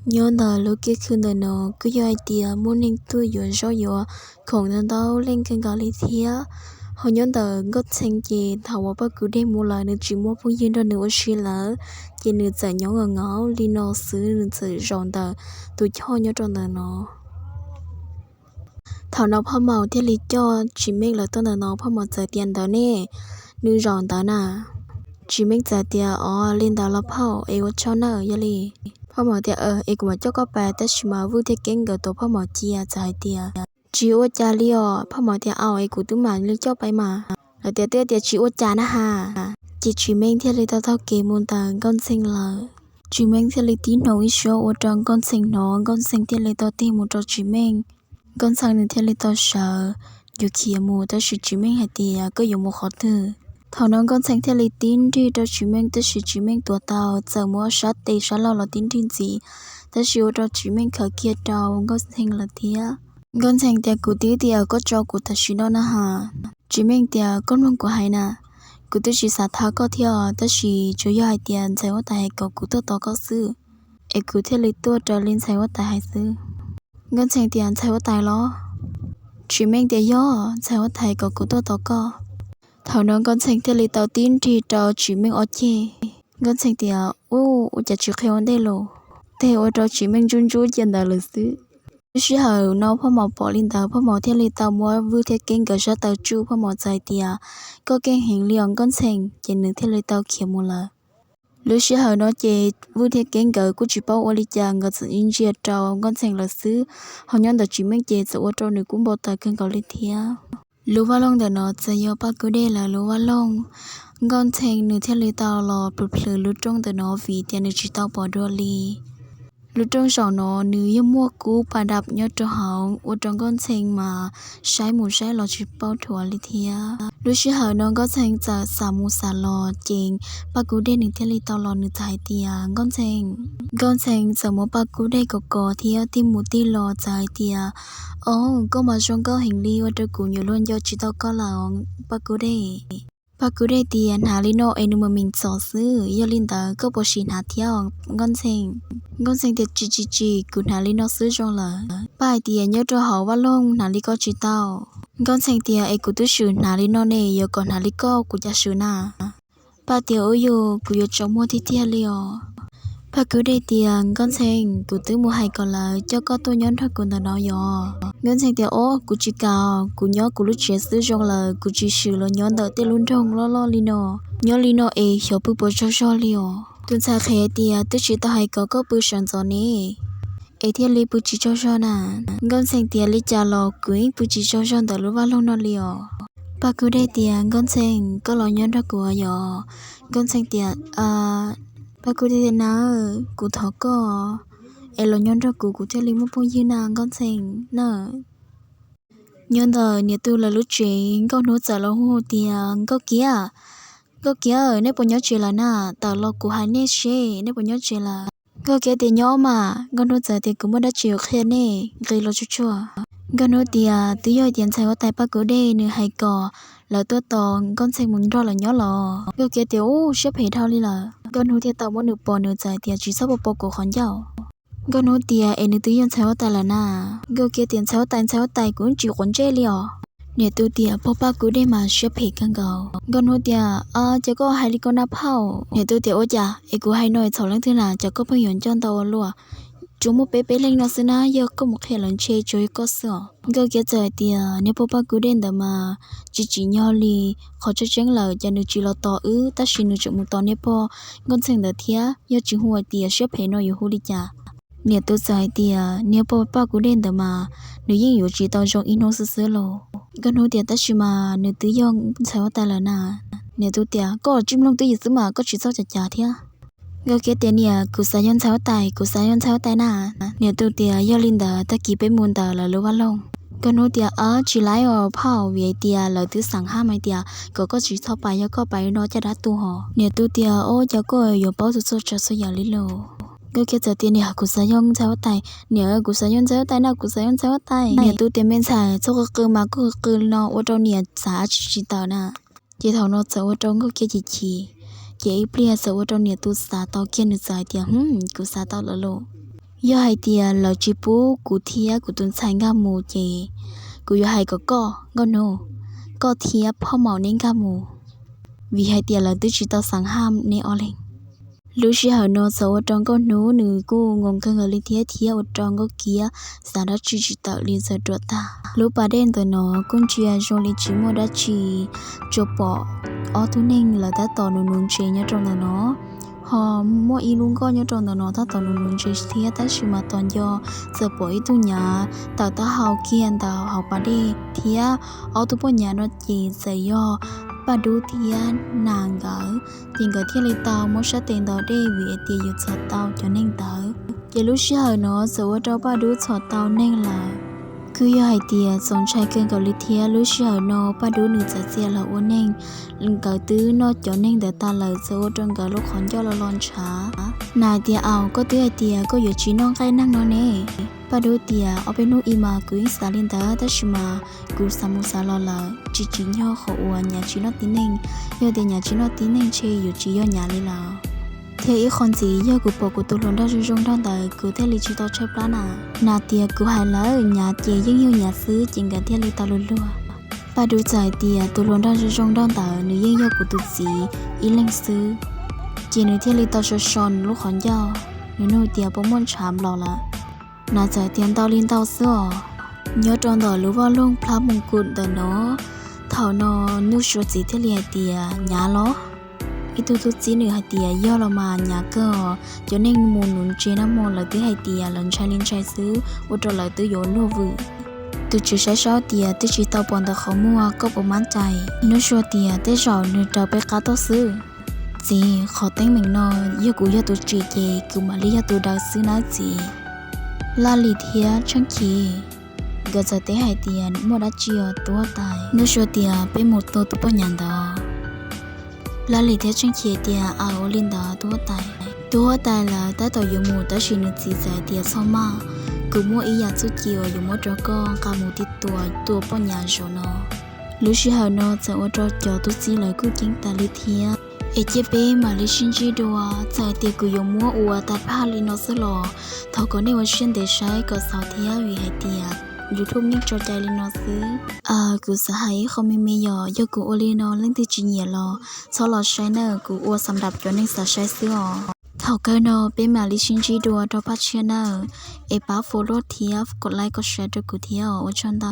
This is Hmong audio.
Nyob ntawm lub kiab khw ntawm no kuj yog hais tias muaj neeg tuaj yuav zaub yuav khoom ntau ntau leej kawg nkaus li thiab. Ho nyob ntawm Nkauj Ntxhee ces thaum uas Paj Kwv Dej mus lawm nws tsis muaj phooj ywg nrog nws ua si lawm, ces nws txawm nyob nkaus nkaus li no xwb, nws txawm zaum ntawm tus choj nyob rau ntawm no. Thaum no Phauj Maum thiaj li coj Tsis Meej lawv tuaj ntawm no, Phauj Maum txawm tias ntawd ne, nws zaum ntawd na. Tsis Meej txawm tias o li ntawd los phauj, es ua tsaug nawb, yog li. Phauj Maum tias es kuv mam coj koj pais, tab sis mas Vwj thiab Keeb nkawd tuav Phauj Maum cia txawm hais tias tsis ua cas li os. Phauj Maum tias au, es kuv twb mam li coj pais mas. Lawv tias twb tias tsis ua cas na ha. Ces Tsis Meej thiaj li tau taug kev mus ntawm Nkauj Ntxhee lawm. Tsis Meej thiaj li tib hnoos ib suab ua rau Nkauj Ntxhee hnov, Nkauj Ntxhee thiaj li tau tig mus rau Tsis Meej. Nkauj Ntxhee nws thiaj li tau sawv yuav khiav mus, tab sis Tsis Meej hais tias koj yuav mus qhov twg. Thaum no Nkauj Ntxhee thiaj li tib nrig rau Tsis Meej, tab sis Tsis Meej tuav tau txawm muab sab tes sab laug los tib nrig ntxiv, tab sis ua rau Tsis Meej khawm kiag rau Nkauj Ntxhee lawm thiab. Nkauj Ntxhee tias kuv twb tias koj tso kuv tam sim no na ha. Tsis Meej tias koj mloog kuv hais na, kuv twb tsis xav thov koj thiab os, tab sis tsuas yog hais tias ntxhais huab tais hais kom kuv tuaj tos koj xwb, es kuv thiaj li tuaj raws li ntxhais huab tais hais xwb. Nkauj Ntxhee tias ntxhais huab tais los? Tsis Meej tias yog, ntxhais huab tais hais kom kuv tuaj tos koj. Thaum no Nkauj Ntxhee thiaj li tau tib nrig rau Tsis Meej ob ceg. Nkauj Ntxhee tias u, ua cas tsis qhia ua ntej los? Teg ua rau Tsis Meej ntsub ntsub cia ntawd lawm xwb. Lub sij hawm no Phauj Maum pom li ntawd, Phauj Maum thiaj li tau muab Vwj thiab Keeb nkawd sab taw tsuj, Phauj Maum txawm hais tias koj keej heev li os Nkauj Ntxhee, ces nws thiaj li tau khiav mus lawm. Lub sij hawm no ces Vwj thiab Keeb nkawd kuj tsis paub ua li cas, nkawd txawm ntsia rau Nkauj Ntxhee lawm xwb, ho nyob ntawm Tsis Meej ces txawm ua rau nws kuj npau taws kawg nkaus li thiab. Lub vaj loog ntawm no txawm yog Paj Kub Dej lawv lub vaj loog. Nkauj Ntxhee nws thiaj li tau los plhws plhws lub rooj ntawm no vim tias nws tsis tau pom dua li. Lub rooj zaum no nws yeej muaj kub pas dam nyob rau hauv ua rau Nkauj Ntxhee mas saib mus saib los tsis paub dhuav li thiab. Lub sij hawm no Nkauj Ntxhee txawm xav mus xav los ces Paj Kub Dej nws thiaj li tau los, nws txawm hais tias Nkauj Ntxhee. Nkauj Ntxhee txawm muab Paj Kub Dej kov kov thiab tig mus tig los txawm hais tias, o, koj mas zoo nkauj heev li, ua rau kuv nyuam luag nco tsis tau koj lawm os Paj Kub Dej. Paj Kub Dej tias hnav li no es nws mas meem txom xwb, yog li ntawd koj puas sim hnav thiab os Nkauj Ntxhee? Nkauj Ntxhee tias tsis tsis tsis, kuv hnav li no xwb zoo lawm. Paj hais tias nyob rau hauv vaj loog hnav li ko tsis tau. Nkauj Ntxhee tias es kuv twb swm hnav li no ne, yuav kom hnav li koj kuv cas swm na. Paj tias ua yog kuv yuav tsaus muag tiag tiag li os. Paj Kub Dej tias Nkauj Ntxhee, kuv twb mus hais kom lawv coj koj tuaj nyob nrog kuv ntawm no yos. Nkauj Ntxhee tias o, kuv tsis kam, kuv nyob kuv lub tsev xwb zoo lawm, kuv tsis swm los nyob ntawm tej lub nroog loj loj li no. Nyob li no es xyov pw puas tsaug zog li os. Tus ntxhais qhia tias twb tsis tau hais kom koj pw sawv ntxov ne, es thiaj li pw tsis tsaug zog na. Nkauj Ntxhee tias li cas los kuv yeej pw tsis tsaug zog ntawm lub vaj loog no li os. Paj Kub Dej tias Nkauj Ntxhee, koj los nyob nrog kuv yos. Nkauj Ntxhee tias Paj Kub Dej tias na, kuv thov koj es los nyob nrog kuv, kuv thiaj li muaj phooj ywg na Nkauj Ntxhee na. Nyob ntawm niam tus lawv lub tsev Nkauj Hnub txawm los hu tias Nkauj Kiab, Nkauj Kiab, nej puas nyob tsev lawm na? Tawm los kuv hais nej seb nej puas nyob tsev lawm. Nkauj Kiab tias nyob mas. Nkauj Hnub txawm tias kuv muaj dab tsi yuav qhia nej, nqis los tsuag tsuag. Nkauj Hnub tias twb yog tias ntxhais huab tais Paj Kub Dej nws hais kom lawv tuaj tos Nkauj Ntxhee mus nrog lawv nyob los. Nkauj Kiab tias u, siab phem dhau li lawm. Nkauj Hnub thiaj tau muab nws pos, nws txawm tias tsis txhob pos pos kuv qhov ncauj. Nkauj Hnub tias es nws twb yog ntxhais huab tais lawm na. Nkauj Kiab tias ntxhais huab tais, ntxhais huab tais, kuv tsis quav ntsej li os. Niam tus tias pog Paj Kub Dej mas siab phem kawg nkaus. Nkauj Hnub tias o, ces koj hais li ko na phauj. Niam tus tias ua cas es kuv hais no txhaum leej twg na, ces koj pheej yuav nco ntau ua luaj. Tsuas muaj peb peb leeg no xwb na, yog koj mus qhia lawv ntshe tsuas yog koj xwb os. Nkauj Kiab txawm hais tias niag pog Paj Kub Dej ntawd mas tsis tsim nyog li, qhov tseeb tseeb lawm ces nws tsis los tos wb, tab sis nws tseem mus tos niag pog Nkauj Ntxhee ntawd thiab, yog tsis hu hais tias siab phem no yuav hu li cas. Niam tus txawm hais tias niag pog Paj Kub Dej ntawd mas nws yeej yuav tsis tau zoo ib hnub xwb xwb los. Nkauj Hnub tias tab sis mas nws twb yog ntxhais huab tais lawm na. Niam tus tias koj tsis mloog twj ywm xwb mas koj tsis txhob cav cav thiab. Nkauj Kiab tias niam, kuv xav yog ntxhais huab tais, kuv xav yog ntxhais huab tais na. Niam tus tias yog li ntawd tag kis peb mus ntawm lawv lub vaj loog. Nkauj Hnub tias ab tsis laib os phauj, vim hais tias lawv twb xeem hab mas tias kom koj tsis txhob pais, yog koj pais no caj dab tu hos. Niam tus tias o, cas koj yuav paub txhua txhua tsav txhua yam li los. Nkauj Kiab txawm tias niam, kuv xav yog ntxhais huab tais, niam kuv xav yog ntxhais huab tais na, kuv xav yog ntxhais huab tais. Niam tus tias me ntxhais, txhob qw qw mas koj qw qw no ua rau niam xav tsis tsis tawm na. Ces thaum no txawm ua rau Nkauj Kiab chim chim, ces ib pliag txawm ua rau niam tus xav tau kiag, nws txawm hais tias hm, kuv xav tau lawm los. Yog hais tias lawv tsis pub kuv thiab kuv tus ntxhais nkag mus ces kuv yuav hais kom koj nkauj hnub, koj thiab phauj maum neb nkag mus, vim hais tias lawv twb tsis tau xav ham neb ob leeg. Lub sij hawm no txawm ua rau nkauj hnub nws kuj ngoo kawg nkaus li thiab thiab ua rau nkauj kiab xav dab tsi tsis tawm li txawm ruam tag. Lub pas dej ntawm no kuj ntsia zoo li tsis muaj dab tsi, tsuas pom ob tug neeg lawv tab tom nuv nuv ntses nyob rau ntawm no. Ho muaj ib lub nkoj nyob rau ntawm no tab tom nuv nuv ntses thiab, tab sis mas tos nco txawm pom ib tug nyav tawm taub hau kiag ntawm hauv pas dej thiab. Ob tug poj nyav no ces txawm yog Paj Dub thiab Nas nkawd, ces nkawd thiaj li tau muab sab tes ntaus dej vim hais tias yuav txhom tau cov neeg ntawd. Ces lub sij hawm no txawm ua rau Paj Dub txhom tau neeg lawm. Kuj yog hais tias txaus ntshai kawg nkaus li thiab. Lub sij hawm no Paj Dub nws txawm txia los ua neeg, nkawd twb noj cov neeg ntawd tas lawm txawm ua rau nkawd lub qhov ncauj los los ntshav. Nas hais tias, Au, koj twb hais tias koj yuav tsis noj nqaij neeg no ne. Paj Dub tias, Ob peb hnub ib mas kuv yeej xav li ntawd tab sis mas kuv xav mus xav los lawm tsis tsim nyog qhov uas nyav tsis noj tib neeg. Yog tias nyav tsis noj tib neeg ntshe yuav tsis yog nyav li lawm. Thiab ib qho ntxiv yog kuv pom kuv tus hluas nraug zoo zoo nraug ntawd kuv thiaj li tsis tau tshaib plab na. Nas tias, Kuv hais lawm, nyav ces yeej yog nyav xwb. Ces nkawd thiaj li tau luag luag. Paj Dub txawm hais tias, Tus hluas nraug zoo zoo nraug ntawd nws yeej yog kuv tus txiv ib leeg xwb. Ces nws thiaj li tau so so nws lub qhov ncauj, nws nug tias, Puas muaj ntshav nplaum lawm? Nas txawm tias, Ntau li ntau xwb os. Nyob rau ntawm lub vaj loog plab moos kum ntawm no, thaum no Nuj Sua txiv thiaj li hais tias, Nyav los? Ib tug tub txib nws hais tias, Yog los mas, nyav kawg os. Cov neeg mus nuv ntses nag hmo lawv twb hais tias lawv ntshai li ntshai xwb ua rau lawv twb yuav luag vwm. Tus tswv saib saib tias twb tsis tau pom ntawm qhov muag, koj puas mab cai? Nuj Sua tias, Tej zaum nws raws peb qab tuaj xwb. Txiv, qhov teeb meem no yog kuv yog tus tsim ces kuv mam li yog tus daws xwb nawb txiv. Laj Lis thiab Tsheej Chim nkawd txawm teb hais tias, Muaj dab tsi os tub huab tais? Nuj Sua tias, Peb mus tua tus poj nyav ntawd. Laj Lis thiab Tsheej Chim tias, Aws, ua li ntawd tub huab tais. Tub huab tais lawv tab tom yuav mus tab sis nws txiv txawm hais tias, Txhob maj, kuv muaj ib yam txuj ci uas yuav muab rau koj nqa mus tiv tua tua poj nyav zaum no. Lub sij hawm no txawm ua rau cov tub txib lawv kuj ceeb tas li thiab. Es cia peb mam li sib ntsib dua, txawm tias kuv yuav muab ua tas phaj li no xwb los thov kom nej ua siab ntev saib kom xaus thiab vim hais tias YouTube yeej tso cai li no xwb. Kuv xav hais ib qho me me yog, yog kuv ua li no leej twg tsis nyiam los txhob los saib nawb, kuv ua xam dam cov neeg xav saib xwb os. Thaum kawg no peb mam li sib ntsib dua rau phaj tshiab nawb, es pab follow thiab kom like kom share rau kuv thiab os, ua tsaug ntau.